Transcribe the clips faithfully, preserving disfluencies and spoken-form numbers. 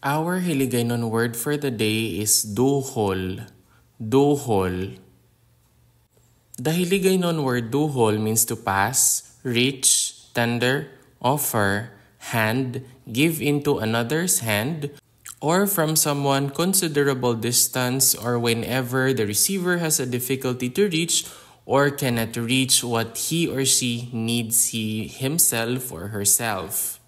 Our Hiligaynon word for the day is duhol. Duhol. The Hiligaynon word duhol means to pass, reach, tender, offer, hand, give into another's hand, or from someone considerable distance or whenever the receiver has a difficulty to reach or cannot reach what he or she needs he himself or herself.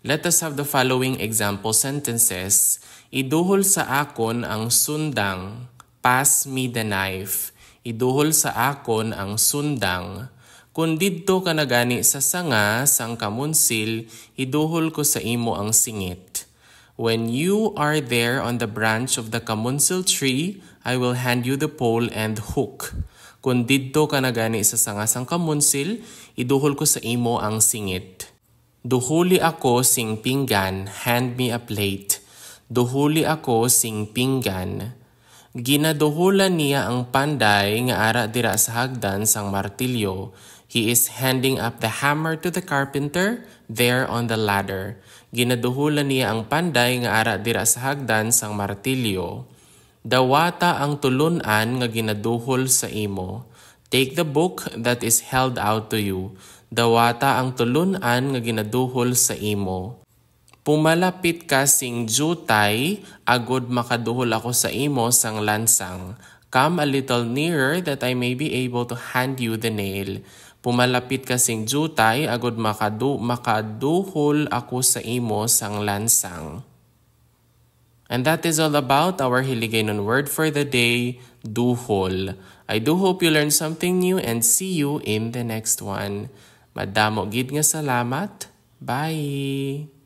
Let us have the following example sentences. Iduhol sa akon ang sundang. Pass me the knife. Iduhol sa akon ang sundang. Kon didto ka na gani sa sanga sang kamunsil, iduhol ko sa imo ang singit. When you are there on the branch of the kamunsil tree, I will hand you the pole and hook. Kon didto ka na gani sa sanga sang kamunsil, iduhol ko sa imo ang singit. Duholi ako sing pinggan, hand me a plate. Duholi ako sing pinggan. Ginaduholan niya ang panday nga ara dira sa hagdan sang martilyo. He is handing up the hammer to the carpenter there on the ladder. Ginaduholan niya ang panday nga ara dira sa hagdan sang martilyo. Dawata ang tulun-an nga ginaduhol sa imo. Take the book that is held out to you. Dawata ang tulun-an nga ginaduhol sa imo. Pumalapit ka sing diutay, agod makaduhol ako sa imo sang lansang. Come a little nearer that I may be able to hand you the nail. Pumalapit ka sing diutay, agod makadu-, makaduhol ako sa imo sang lansang. And that is all about our Hiligaynon word for the day, duhol. I do hope you learned something new and see you in the next one. Madamo gid nga salamat. Bye!